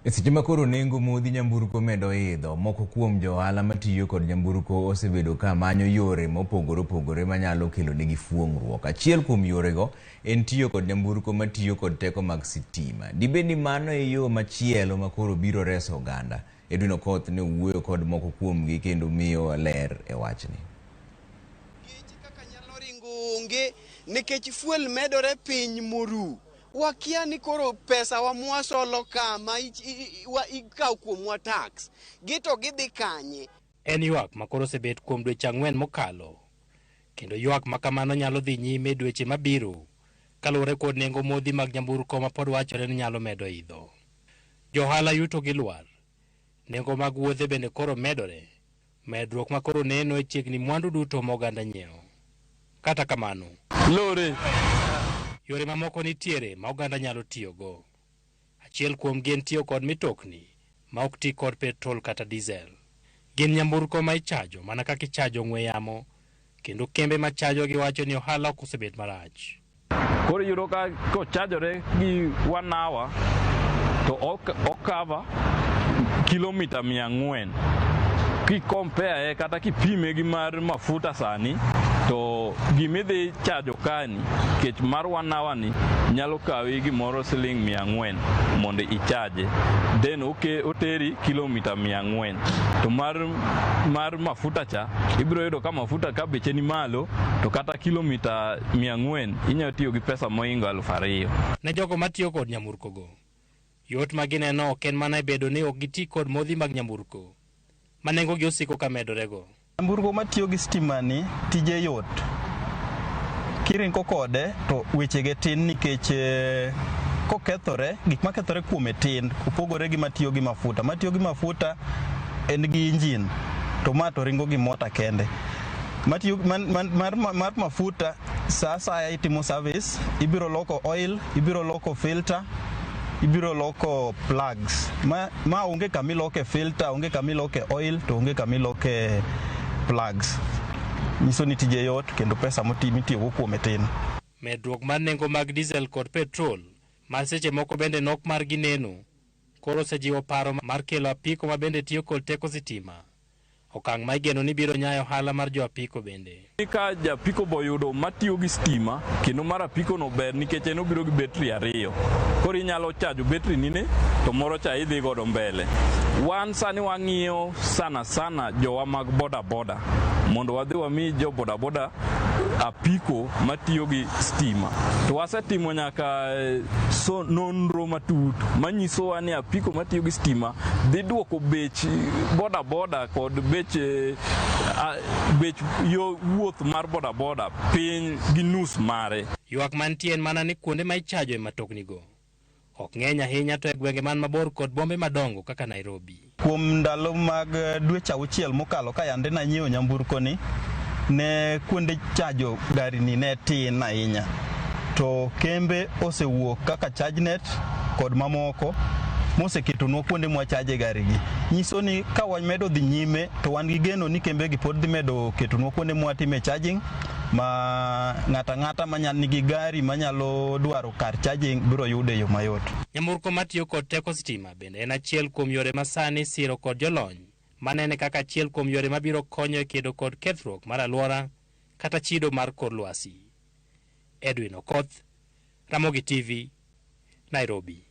E seche ma koro nengo modhi nyamburko medo idho, moko kuom jo ohala matiyo kod nyamburko osebedo ka manyo yore mopogore opogore manyalo kelo negi fuong'ruok. Achiel kuom yorego en tiyo kod nyamburko matiyo kod teko mag sitima. Dibed ni mano e yo machielo ma koro biro reso oganda? Edwin Okoth ne owuoyo kod moko kuomgi kendo miyowa ler e wachni. Geche kaka nyalo ringo onge nikech fuel medore piny moru. Wakia ni koro pesa wa mwasolo ka ma ikawo kuomwa tax gi to gidhi kanye? En ywak ma koro osebet kuom dweche 4 mokalo, kendo ywak ma kamano nyalo dhi nyime dweche mabiro kaluwore kod nengo modhi mag nyamburko ma pod wachore ni nyalo medo idho. Johala yuto gi lwar, nengo mag wuodhe bende koro medore, medruok ma koro neno e chiegni mwandu duto ma oganda nyiewo. Kata kamano, Lore. Yore mamoko nitiere ma oganda nyalo tiyogo. Achiel kuomgi en tiyo kod mitokni ma ok ti kod petrol kata diesel. Gin nyamburko ma ichajo mana kaka ichajo ong'we yamo, kendo kembe ma chajogi wacho ni ohala ok osebet marach. Koro iyudo ka kochajore gi 1 hour to okava kilomita 400. Kikompare kata kipime gi mar mafuta sani, to gimidhi chajo kani, kech mar 1 hour ni nyalo kawi gimoro siling 400 mondo ichaje, then oteri kilomita 400. To mar mafuta cha ibiro yudo ka mafuta ka beche ni malo, to kata kilomita 400 inyalo tiyo gi pesa mohingo 2000. Ne jogo matiyo kod nyamburkogo, yot ma gineno ok en mana e bedo ni ok giti kod modhi mag nyamburko ma nengogi osiko ka medorego. Nyamburko matiyo gi stima ni tije yot. Kiringo kode to wechege tin nikech kokethore, gik makethore kuome tin, opogore gi matiyo gi mafuta. Matiyo gi mafuta en gi engine, to ma to ringo gi mota kende. Matiyo, man, man, mar, mar mafuta sa asaya itimo service, ibiro loko oil, ibiro loko filter, ibiro loko plugs. Ma onge kama iloke filter, onge kama iloke oil, to onge kama iloke plugs. Nyiso ni tije yot kendo pesa mitiyogo kuome tin. Medruok mar nengo mag diesel kod petrol, ma seche moko bende nok margi neno, koro osejiwo paro mar kelo apiko ma bende tiyo kod teko sitima. Okang' ma igeno ni biro nyayo ohala mar jo apiko bende. Ka japiko boyudo matiyo gi stima, kendo mar apiko no ber nikech en obiro gi betri 2. Koro inyalo chajo betri nine to moro cha idhi godo mbele. Wan sani wang'iyo sana sana jowa mag boda boda mondo wadhi wami jo boda boda apiko matiyo gi stima. To wasetimo nyaka nonro matut manyisowa ni apiko matiyo gi stima dhi duoko bech boda boda kod bech yo wuoth mar boda boda piny gi nus mare. Ywak mantie en mana ni kuonde ma ichajo e matoknigo ok ng'eny ahinya to e gwenge man mabor kod bombe madongo kaka Nairobi. Kuom ndalo mag dweche 6 mokalo ka yande nanyiewo nyamburko ni, ne kuonde chajo gari ni ne tin ahinya. To kembe osewuok kaka ChargeNet kod mamoko moseketonwa kuonde mwachaje gari gi. Nyiso ni ka wamedo dhi nyime to wan gi geno ni kembe gi pod dhi medo ketonwa kuonde mwatime charging, ma ng'ato ang'ata nigi gari manyalo dwaro kar charging biro yudo e yo mayot. Nyamburko matiyo kod teko sitima bende en achiel kuom yore ma sani siro kod jolony manene kaka achiel kuom yore mabiro konyo e kedo kod kethruok mar alwora kata chido mar kor lwasi. Edwin Okoth, Ramogi TV, Nairobi.